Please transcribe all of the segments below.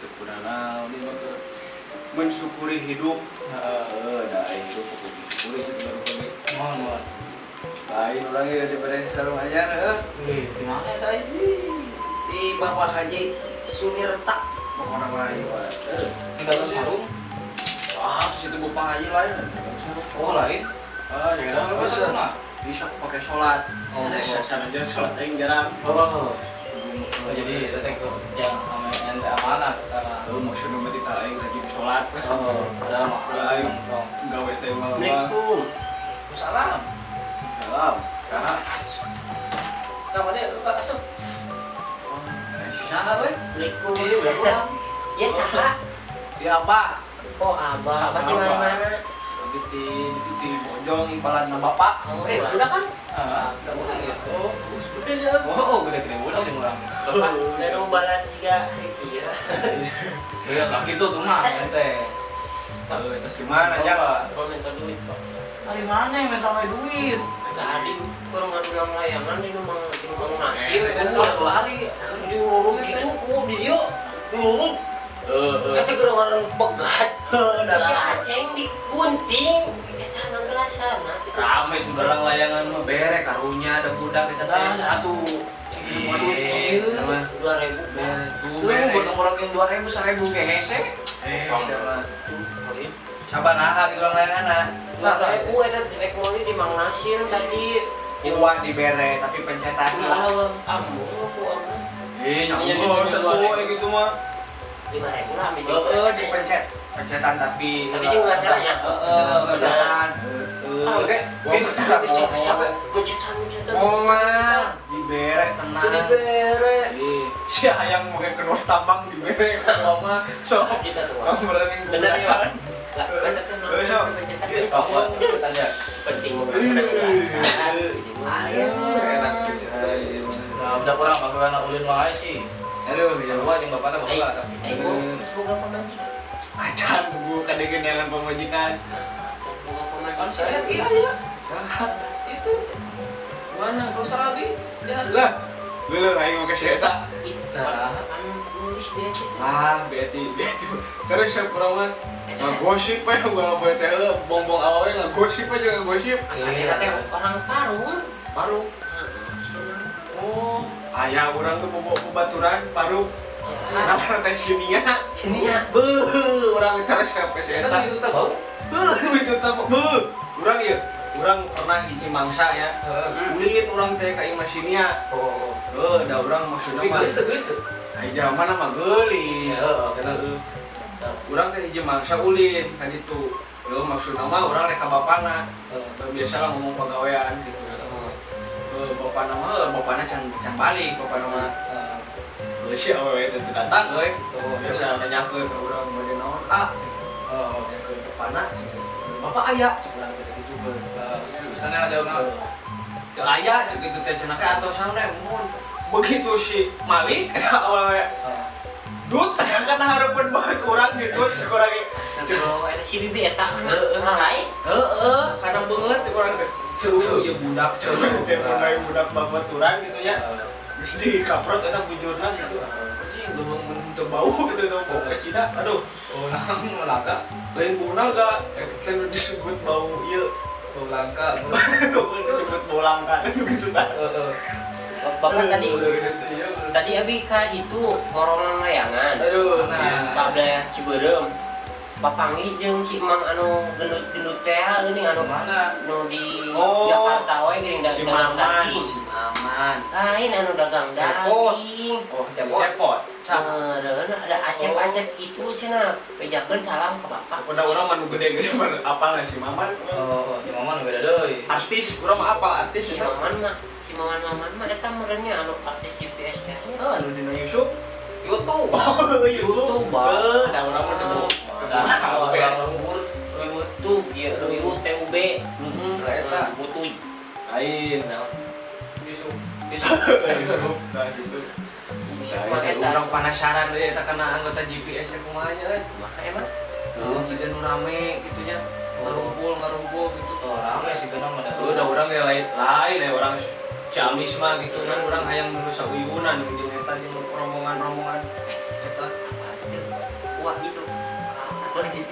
Teu kunanaon ieu mah mensyukuri hidup. Heeh, da hidup kudu disyukuri itu baru kami. Mohon. Lain urang ieu dibere sarung anyar heuh. Wih, di mana eta ini? Di Bapak Haji Sumirta pokoknya mah ieu mah. Minta sarung. Ah, situ Bapak Haji lain. Oh, lain. Ah, Ya udah, lu bisa. sarung. Bisa pakai sholat. Oh. Sanajan sholat aing jarang. Oh. Oh, jadi itu teh yang ame ente amanat karena Tuh maksudnya mah tita aing rajin sholat. oh, padahal mah Lain. tong. Gawe teh mah. Assalamualaikum. Salam. Salam. Saha? Sama dia lu tak asup. Saha we? Assalamualaikum. Iya, udah pulang. Ya saha? Di apa? Oh, abah, abah di Abah. mana-mana. Abi di itu di Bojong impalan bapak. Oh, Eh, udah kan? Ah, udah pulang ya. Oh, gede ya. Oh, gede-gede budak jeung urang. Bapak udah numbalan juga. Iya. Iya, lah kitu tuh mah ente. Tuh, itu di mana, Jak? Bapak minta duit, Pak. Dari mana yang minta wae duit? Tadi kurang ngadu layangan di rumah nasi. Udah dua hari Diurung gitu ku di dieu. Diurung. Heeh. Eta gerungan pegat. Heuh, Si Aceng digunting eta ngelasana. Rame itu gerang layangan mah bere karunya ada budak eta teh. Dah atuh. Ih, sama 2000. bere tuh Lu bere. buat ngurangin 2000 1000 ge hese. Eh, sama. Sabaraha gitu orang layangan. 2000 eta rek meuli di Mang Nasir tadi. Kuat dibere tapi pencetan. Ulah. Amung aku amung. Eh, nyanggo setu gitu mah. 5000 lah ambil. Heeh, dipencet. Pencetan tapi Tapi juga nggak salah ya. Heeh, pencetan. Heeh. Oke. Gua Sampai pencetan. Moal dibere tenang. Itu dibere. Ih, si ayang make kenur tambang dibere mah. So, Kita tuh. kamu Bener ya, Pak? Lah, bener kan? Pencetan. Oh, pencetan ya. Penting menggunakan gelasan. Aduh, enak pisan. Nah, budak urang pakai anak ulin wae sih. Aduh, ya Sarua jeung bapana baheula tapi. Eh, bu, geus boga pamajikan. Acan bu kadegeun neangan pamajikan. Boga pamajikan. Kan saya iya ya. Itu Mana? kau sarabi ya. Lah, leuh aing mah ka si eta. Nah. Kan nulis bete. Ah, beti, beti. Terus siapa urang mah ngagosip we gua poe teh bongbong awewe ngagosip aja ngagosip. Eta teh orang Parung. Parung. Oh, Aya urang tuh bobo baturan parung. Ngaran teh Sinia. Sini ya. Beuh, urang terus siapa si eta eta. itu teh bau. Beuh, nu itu teh beuh. Urang ieu, urang pernah hiji mangsa ya. Heeh. Ulin urang teh ka imah Sinia. Oh. Heuh, da urang maksudna Tapi mah. geus teu geus teu. Ai jaman mah geulis. Heeh, bener. Heeh. Urang teh hiji mangsa ulin ka ditu. Heuh, maksudna mah urang rek ka bapana. Biasalah ngomong pagawean gitu. Heuh, bapana mah bapana can can balik, bapana mah. Heuh, si awewe teh teu datang euy. Biasa nanyakeun ka urang bade naon? Ah, Oh, nanyakeun bapana. Bapak aya cek urang teh kitu keun. Sana jawabna. Teu aya cek kitu teh cenah teh atosan teh mun. Begitu si Malik eta awewe dut kan hareupeun banget urang gitu cek urang ge. Astagfirullah, eta si bibi eta. Heeh. Lain. Heeh, kana beungeut cek urang teh. Ceu ieu budak cek urang teh mun lain budak babaturan gitu nya. Geus dikaprot eta bujurna gitu. Anjing leuweung mun teu bau gitu teh bau pesida. Aduh, Oh, naon naga? lain bau naga eta teh nu disebut bau ieu. Bau langka. Disebut bau langka gitu tah. Heeh. Bapak tadi Iya. tadi abi ka itu horongan layangan. Aduh, nah. Kabeh Ciberem. Papanggih jeung si Mang anu gendut-gendut teh geuning anu Mana? nu di Oh. Jakarta we geuning Si dagang Maman, daging. si Maman. Lain anu dagang Cepot. daging. Oh, cepot. Cepot. Meureun ada acep-acep kitu cenah. Bejakeun salam ke bapak. Udah urang mah nu gede-gede mah apal lah si Maman. Oh, si Maman beda deui. Artis, urang mah apal artis Si eta. Maman mah, si Maman Maman mah eta meureunnya anu artis GPS teh. Heeh, anu dina Yusuf. YouTube. Oh, YouTube. Heuh, da urang mah teu Dah, orang lembur. YouTube, ya, YouTube. Heeh, lah eta. Butuh. Lain. Yusuf. Yusuf. Nah, gitu. Yusuf mah Nah, eta. urang penasaran deui eta kana anggota GPS teh kumaha nya euy. Kumaha emang? Heuh, jiga nu rame gitu nya. Ngarumpul gitu. Oh, rame sih kana mah da. Udah urang ge lain lain ya urang Ciamis mah gitu kan urang hayang nu sauyunan jeung eta jeung rombongan-rombongan eta. Apa tuh?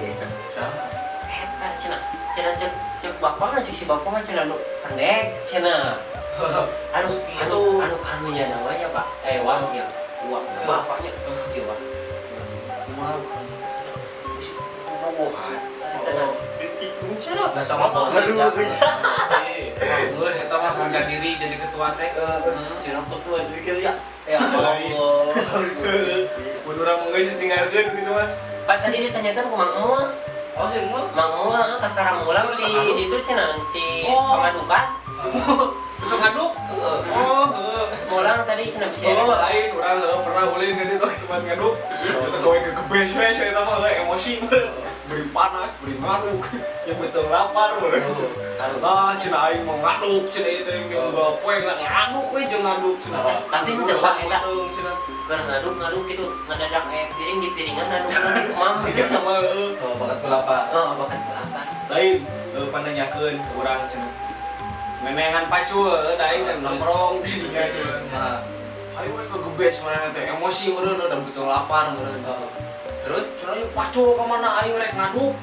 geusna. Saha? Eta cenah. Cenah cek bapak mah cek si bapak mah cenah nu pendek cenah. Anu anu anu karunya namanya Pak. Wang ya. Wang bapaknya. Ieu Wang. Kumaha? Cenah geus bobogohan. Carita ditikung cenah. Lah sama Aduh. Geus eta mah harga diri jadi ketua teh. Cenah ketua jadi kieu ya. Ya Allah. Mun urang mah geus tinggalkeun gitu mah. Pak tadi ditanyakan ku Mang Emul. Oh, si Emul. Mang Emul kakara mulang di itu cenah di pangadukan. Besok ngaduk? Oh, heeh. Mulang tadi cenah bisa. Oh, lain urang pernah ulin ka ditu tempat ngaduk. Itu gawe gegebes we eta mah emosi. Beri panas, beri ngaduk. Yang betul lapar we. Ah, cenah aing mah ngaduk cenah ieu teh unggal poe ngaduk we jeung ngaduk cenah. Tapi henteu Pak eta cenah. Keur ngaduk-ngaduk kitu ngadadak aya piring di piringan ngaduk lagi mam gitu mah heeh. Oh, bakat kelapa. Oh, bakat kelapa. Lain pananyakeun ke urang cenah. Menengan pacul, da aing kan nongkrong di dinya cenah. Ayo we kegebes manehna teh emosi meureun udah butuh lapar meureun. Terus cenah ieu pacul ka mana aing rek ngaduk.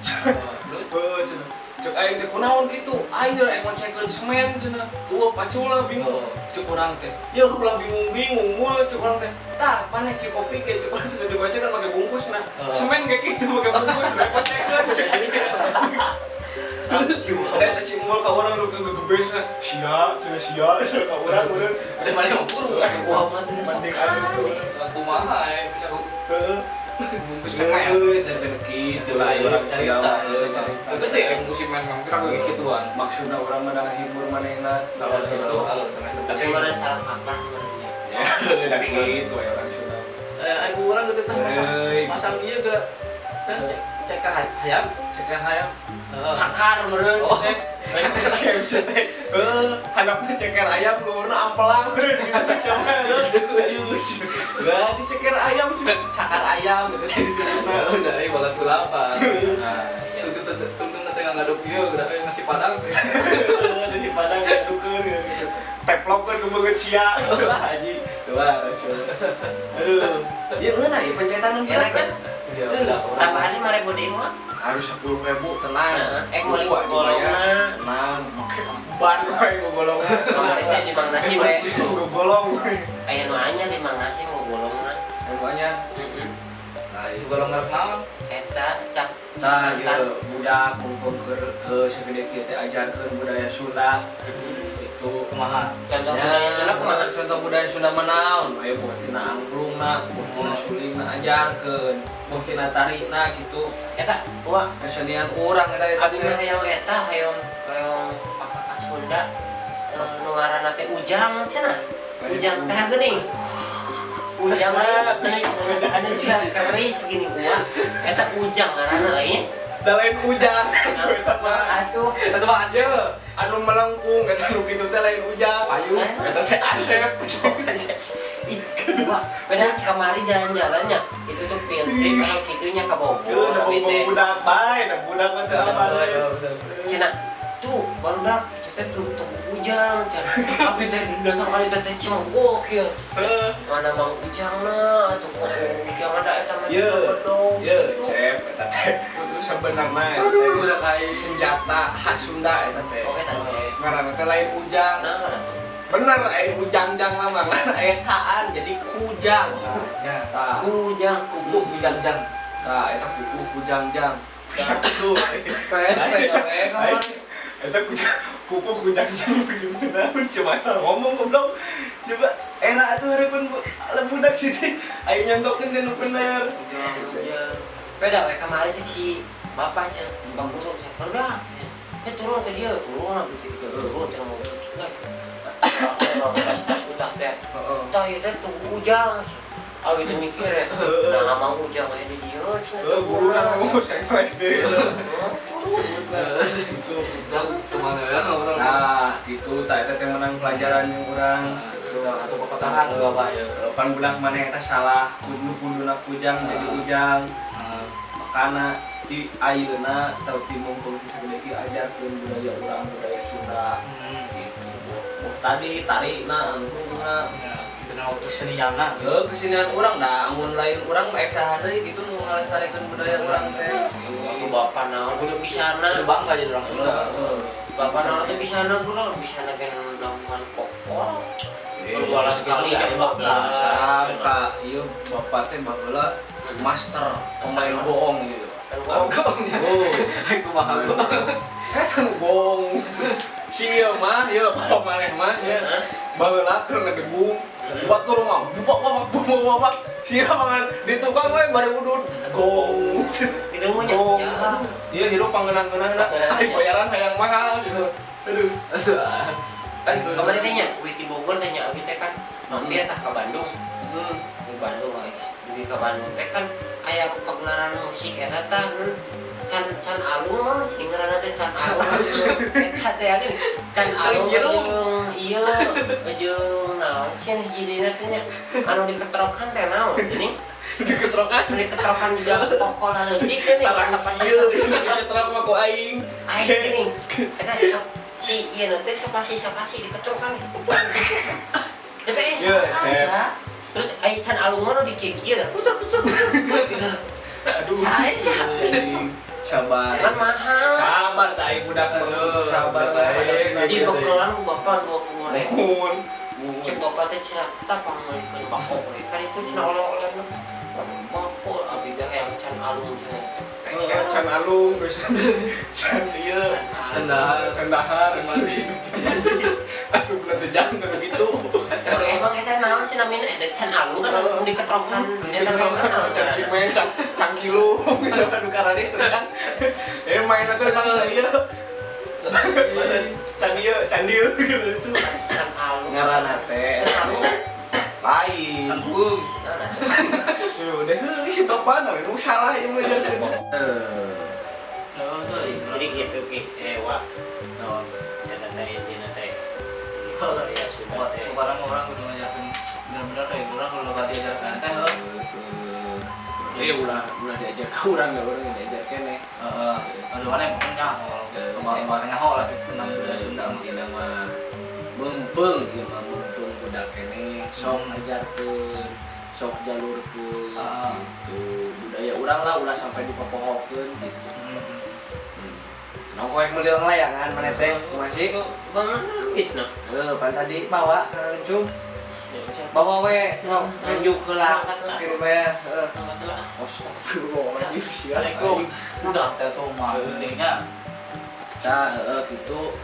Terus heuh cenah. Cek aing teh kunaon kitu? Aing rek ngocekeun semen cenah. Eueuh pacul lah bingung. Cek urang teh. Yeuh ulah bingung-bingung moal cek urang teh. Tah, maneh cek kopi ge cek urang teh digocekan make bungkus nah. Semen ge kitu make bungkus rek ngocekeun cek aing. Ada teh si Emul ka urang nu gegebesna. Sia, cenah sia, cenah ka urang meureun. Ada mana mau buru? Wah, mah teh sok. Mending anu kumaha aya punya heeh. Bungkus semen. Heeh, kitu lah urang cerita, cerita. Gede bungkus semen mah kira gue gituan. Maksudna urang mah ngahibur manehna. Kalau situ alus tapi meureun salah kaprah meureun nya. Da kitu aya urang Sunda. Eh, urang geuti teh masang ieu ge kan cekar hayam, cekar hayam. Cakar meureun teh. Cekar teh. Heuh, handapna ceker ayam luhurna ampelang meureun gitu siapa. Aduh. Lah diceker ayam sih, cakar ayam gitu teh disebutna. Udah euy balas kelapa. Nah, tungtung teh ngaduk ieu geura euy nasi padang. Nasi padang ngadukeun gitu. Teplokeun ke beungeut sia gitu lah anjing. Tuh lah rasio. Aduh. Ieu ngeunah ieu pencetan nu enak kan? Tambahan 5.000 deui mah. Harus 10.000 tenang. Meuli golongna. Tenang, make ban we golongna. Kamari teh di Mang Nasi we. Golong. Aya nu anyar di Mang Nasi mau golongna. Anu anyar? Heeh. Lain. Golong merek naon? Eta cap. Tah ieu budak mumpung keur sagede kieu teh ajarkeun budaya Sunda. Itu kumaha? Contoh budaya Sunda kumaha? Contoh budaya Sunda mah naon? Aya buah tina angklungna, buah tina sulingna ajarkeun. Buah tina tarina kitu. Eta wah kesenian urang eta eta. Abi mah hayang eta hayang hayang pakaka Sunda nu ngaranna teh Ujang cenah. Ujang teh geuning. Ujang anu sia keris gini gua. Eta Ujang ngaranna lain. Da lain Ujang eta mah atuh. Eta mah aja anu melengkung eta nu kitu teh lain Ujang. Payu eta teh Asep. Ih, wah, padahal kamari jalan-jalannya itu tuh field trip atau kitunya ke Bogor. Udah budak bae, da budak mah teu apa Cenah, tuh barudak teh tuh Ujang cenah. Abi teh datang kali teh cimengkok kieu. Mana Mang Ujangna atuh kok Ujang ada eta mah. Ye, cep eta teh sebenarna eta teh budak ai senjata khas Sunda eta teh. Oh eta teh. Ngaranna teh lain Ujang. Nah, ngaranna tuh. Bener, aya ujang-jang lama kan aya kaan jadi kujang. Ya, tah. Kujang, kukuh kujang-jang. Tah, eta kukuh kujang-jang. Bisa kitu. Eta kukuh kujang-jang naon cuma asal ngomong goblok. Coba enak atuh hareupeun budak sih. Ayo nyontokeun teh nu bener. Kujang. Beda we kamari cek si bapak cek, Bang Guru cek. Barudak. Eh turun ke dia, turun lah gitu. Turun teh ngomong. Tas utah teh. Tah ieu teh tunggu Ujang. Awi teh mikir ya. Nah, Mang Ujang aya di dieu cenah. Heuh, guruna ngomong saya mah deui. Sebutna gitu. Kumaha ya ngobrol. Nah, gitu tah eta teh menang pelajaran yang urang. Atau pekotahan enggak apa ya. Pan budak maneh eta salah, kudu kuduna kujang jadi Ujang. Makana ti ayeuna tau ti mungkul ti sagede kieu ajarkeun budaya urang, budaya Sunda. Gitu. Tadi tarikna angklungna. Itu kesenianna. Heuh, kesenian urang da amun lain urang mah saha deui gitu nu ngalestarikeun budaya urang teh. Waktu bapak naon kudu bisana. Kudu bangga jadi orang Sunda. Bapak naon teh bisana kurang bisana gen nampuhan kokol. Berbola sekali ya, jam 12. Sangka ieu bapak teh baheula master pemain bohong gitu. Gongnya. Oh, Aku mahal. Eta nu bohong. Si ieu mah, ieu bapak maneh mah nya. Baheula keur ngedegung. Batur mah bubak bubak bubak bubak. Si ieu mangan di tukang we bari udud. Gong. Itu mah nya. Gong. Aduh, ieu hirup pangeunang-geunahna. Ari bayaran hayang mahal gitu. Aduh. Kan Kemarin teh nya, wih di Bogor teh nya abi teh kan mampir tah ka Bandung. Di Bandung di ka Bandung teh kan aya pagelaran musik eta tah can can alung mah sih ngaranna teh can alung. Eta teh gini can alung jeung ieu jeung naon sih hiji deuna teh nya anu diketrokan teh naon geuning Diketrokan. Diketrokan juga pokol leutik teh nih Tarang ieu diketrok mah ku aing. Aing geuning eta si ieu teh sapasi-sapasi diketrokan. Tapi aja. Terus ai can alung mah nu dikieu-kieu teh kutur-kutur gitu. Aduh. Sae sih. Sabar. Kan mahal. Sabar tah ieu budak sabar. Jadi bekelan ku bapak 20.000. Mun. Cek bapak teh cenah tah pangmeulikeun bako we. Kan itu cenah oleh-oleh mah. Bako abi teh hayang can alung cenah. Can alung geus can ieu. Can dahar. Can dahar gitu can mandi. Asupna teh jangan begitu. Emang eta naon sih namina ada can alung kan diketrokan eta naon can cimen can cangkilo gitu kan karena itu kan. Mainna teh bangsa ieu. Can ieu, candil gitu itu. Can alung. Ngaranna teh lain. Can bung. Udah si topan we nu salah ieu mah jarkeun. Jadi gitu ki wah. Eta teh intina teh. Ya sudah teh. Orang orang kudu ngajarkeun bener-bener kayak urang kudu loba diajarkeun teh heuh. Iya ulah ulah diajar ka urang da urang diajar keneh. Heeh. Anu mana pokoknya nyaho. Kemarin-kemarin nyaho lah gitu tentang budaya Sunda mah. Intina mah meungpeung ieu mah meungpeung budak keneh sok ngajarkeun, sok jalurkeun gitu. Budaya urang lah ulah sampai dipopohokeun gitu. Nongko yang meuli layangan maneh teh kumaha sih? Bangun duit nah. Heuh, pan tadi bawa ka lencung. Bawa we, sok nunjuk heula. Kirim bayar, heuh. Astagfirullahaladzim. Assalamualaikum. Udah teh tuh mah pentingnya. Tah heuh kitu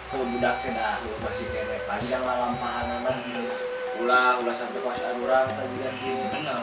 tuh budak teh dah masih keneh panjang lah lampahanana. Ulah ulah sampai kuasaan urang tah jiga kieu. Bener.